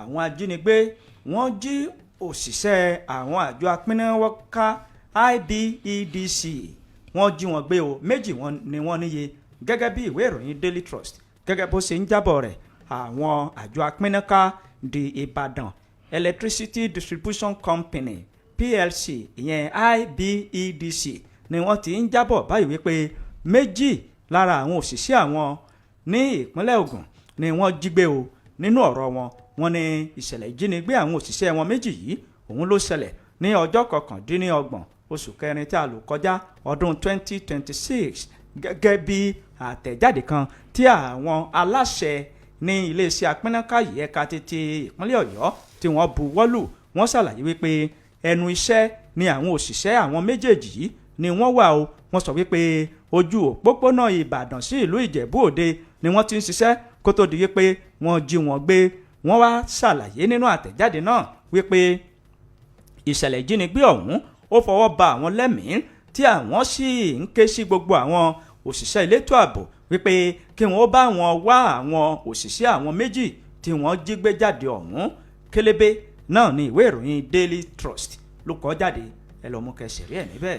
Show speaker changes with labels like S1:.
S1: Àwọn ajínigbé wọ́n jí òṣìṣẹ́ àwọn àjọ apínnáwọ́ká IBEDC, wọ́n jí wọn gbé o. Méjì wọn ni wọ́n níye, gẹ́gẹ́ bí ìwé ìròyìn Daily Trust gẹ́gẹ́ bó ṣe ń jábọ̀ rẹ̀. Àwọn àjọ apínnáká the Ibadan Electricity Distribution Company PLC, ìyẹn IBEDC, ni wọ́n ti ń jábọ̀ báyìí wípé méjì lára àwọn òṣìṣẹ́ àwọn ní ìpínlẹ̀ Ògùn ni wọ́n jí gbé o. Nínú ọ̀rọ̀ wọn, wọ́n ní ìṣẹ̀lẹ̀ ìjínigbé àwọn òṣìṣẹ́ wọn méjì yìí òun ló ṣẹlẹ̀ ní ọjọ́ 29 oṣù kẹrin tí a lò kọjá ọdún 2026, gẹ́gẹ́ bí àtẹ̀jáde kan tí àwọn aláṣẹ ní iléeṣẹ́ apínnáká yìí, ẹ̀ka títí ìpínlẹ̀ Ọ̀yọ́, tí wọ́n buwọ́lù. Wọ́n ṣàlàyé wípé ẹnu iṣẹ́ ni àwọn òṣìṣẹ́ àwọn méjèèjì yìí ni wọ́n wà o. Wọ́n sọ wípé ojú òpópónà Ìbàdàn sí ìlú Ìjẹ̀bú Òde ni wọ́n ti ń ṣiṣẹ́ kó tó di wípé wọ́n jí wọn gbé. Wọ́n wá ṣàlàyé nínú àtẹ̀jáde náà wípé ìṣẹ̀lẹ̀ ìjínigbé ọ̀hún ó fọwọ́ ba àwọn lẹ́mìí, tí àwọn sì ń ké sí gbogbo àwọn òṣìṣẹ́ elétò ààbò wípé kí wọ́n bá wọn wá àwọn òṣìṣẹ́ àwọn méjì tí wọ́n jí gbé jáde ọ̀hún. Kélébé náà ní ìwé ìròyìn Daily Trust ló kọ jáde. Ẹ lọ mú kẹsì rí ẹ̀ níbẹ̀.